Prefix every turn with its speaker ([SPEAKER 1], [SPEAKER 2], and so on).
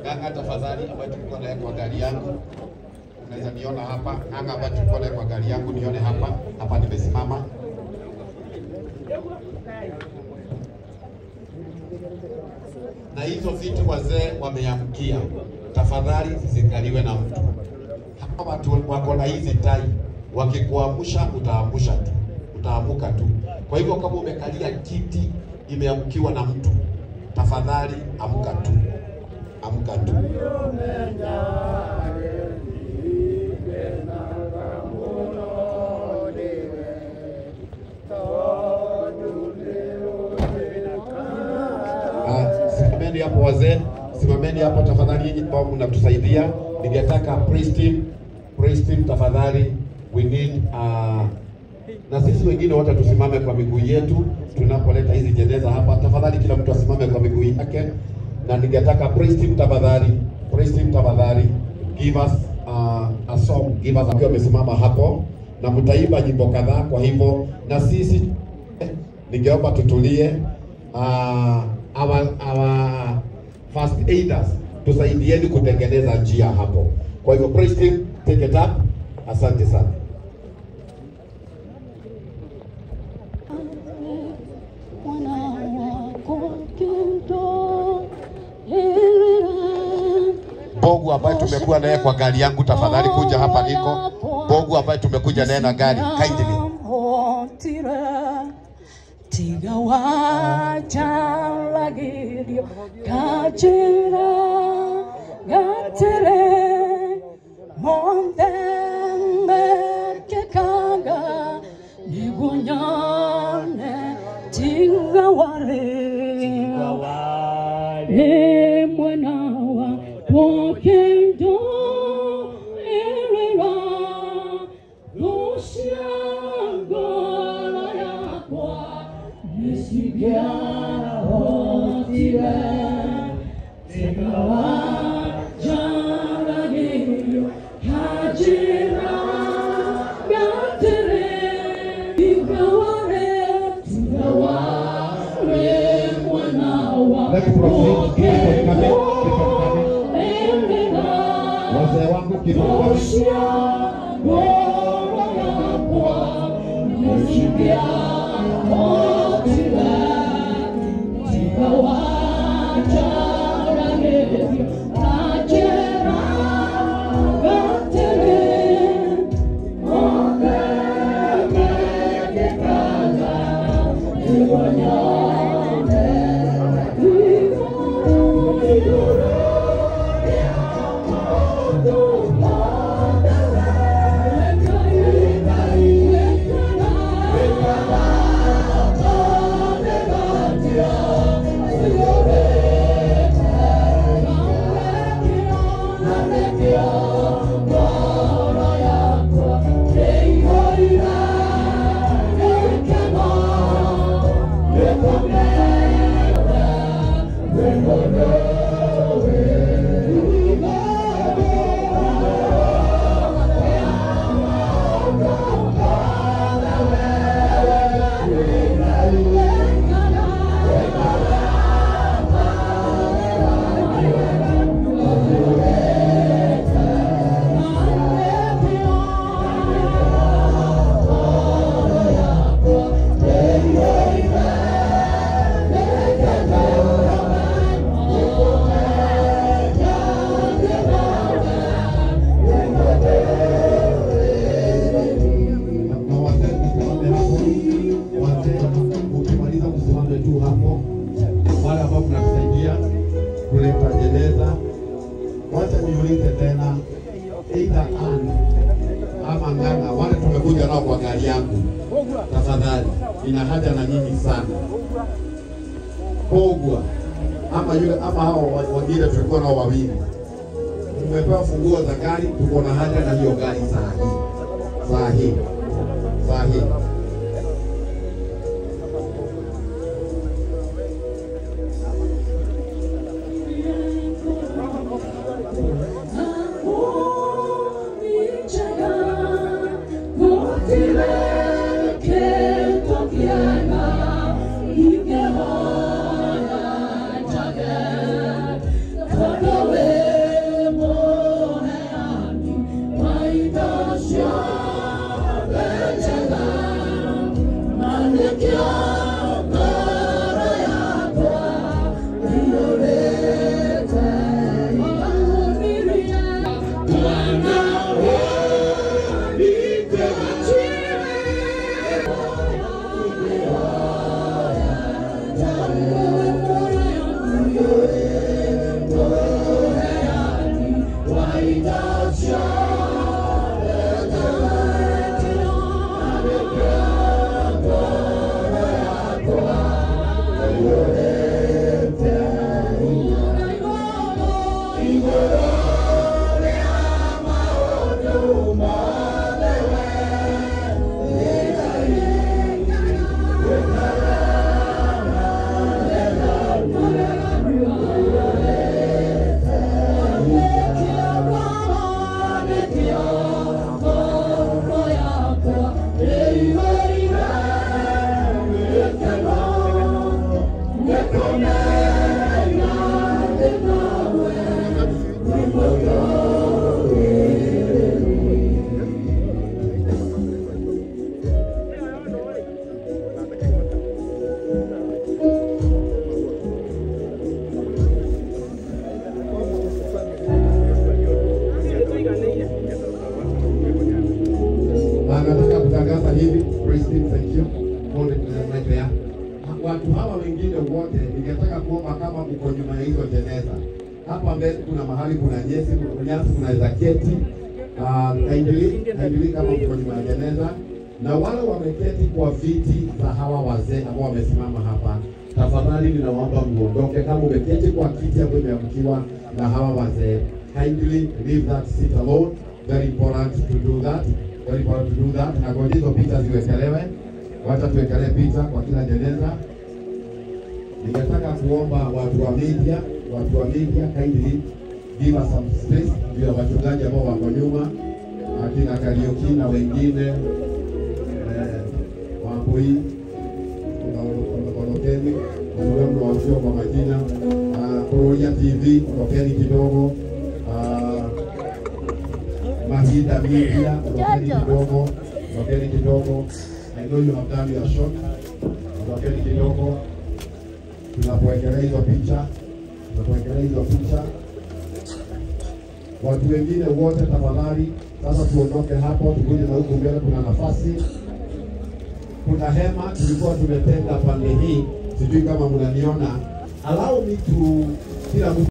[SPEAKER 1] Ng'ang'a tafadhali, ambaye tulikuwa naye kwa gari yangu, unaweza niona hapa. Ng'ang'a ambaye tulikuwa naye kwa gari yangu, nione hapa hapa, nimesimama. Na hizo viti wazee wameamkia, tafadhali zisikaliwe na mtu. Hapa watu wako na hizi tai, wakikuamsha utaamsha tu, utaamuka tu. Kwa hivyo kama umekalia kiti imeamkiwa na mtu, tafadhali amka tu, amka tu. Simameni hapo wazee, simameni hapo tafadhali, nyinyi ambao mnatusaidia. Ningetaka praise team, praise team tafadhali, we need na sisi wengine wote tusimame kwa miguu yetu tunapoleta hizi jeneza hapa. Tafadhali kila mtu asimame kwa miguu yake, na ningetaka praise team tafadhali, praise team tafadhali, give us a song, give us akiwa amesimama hapo, na mtaimba nyimbo kadhaa. Kwa hivyo na sisi ningeomba tutulie. Our first aiders tusaidieni kutengeneza njia hapo. Kwa hivyo praise team, take it up. Asante sana. Bogu ambaye tumekuwa naye kwa gari yangu, tafadhali kuja hapa niko. Bogu ambaye tumekuja naye na gari, kindly.
[SPEAKER 2] Tiga wajalagirio kajira gatere mondembe kekanga nigunyane tiga ware mwana wa wakendo erera lusiango
[SPEAKER 1] Let's proceed. Keep on coming. Keep on coming. Wazee wangu keep on coming. Tafadhali, nina haja na nyinyi sana. Pogwa ama yule ama hao wengine tulikuwa nao wawili, mmepewa funguo za gari, tuko na haja na hiyo gari saa hii, saa hii, saa hii.
[SPEAKER 2] You get
[SPEAKER 1] Nataka kutangaza hivi, Christine, thank you. Hold it right there. Watu hawa wengine wote ningetaka kuomba kama uko nyuma ya hizo jeneza. Hapa mbele kuna mahali kuna nyasi, kuna nyasi, kuna keti. Kindly kama uko nyuma ya jeneza, na wale wameketi kwa viti za hawa wazee ambao wamesimama hapa, tafadhali ninawaomba muondoke. Kama umeketi kwa kiti ambayo imeamkiwa na hawa wazee, kindly leave that seat alone. Very important to do that. Very important to do that. Na kwa hizo picha ziwekelewe. Wacha tuwekelee picha kwa kila jeneza. Ningetaka kuomba watu wa media kindly give us some space ndio wachungaji ambao wako nyuma, akina Kariuki na wengine Wambui, ondokeni, mnawajua kwa majina. Kururia TV, ondokeni kidogo. Mahinda Media, ondokeni kidogo, ondokeni kidogo. I know you have done your shot. Ondokeni kidogo. Tunapowekelea hizo picha, tunapowekelea hizo picha. Watu wengine wote tafadhali, sasa tuondoke hapo, tukuje na huku mbele, kuna nafasi. Kuna hema tulikuwa tumetenga pande hii, sijui kama mnaniona. Allow me to kila mtu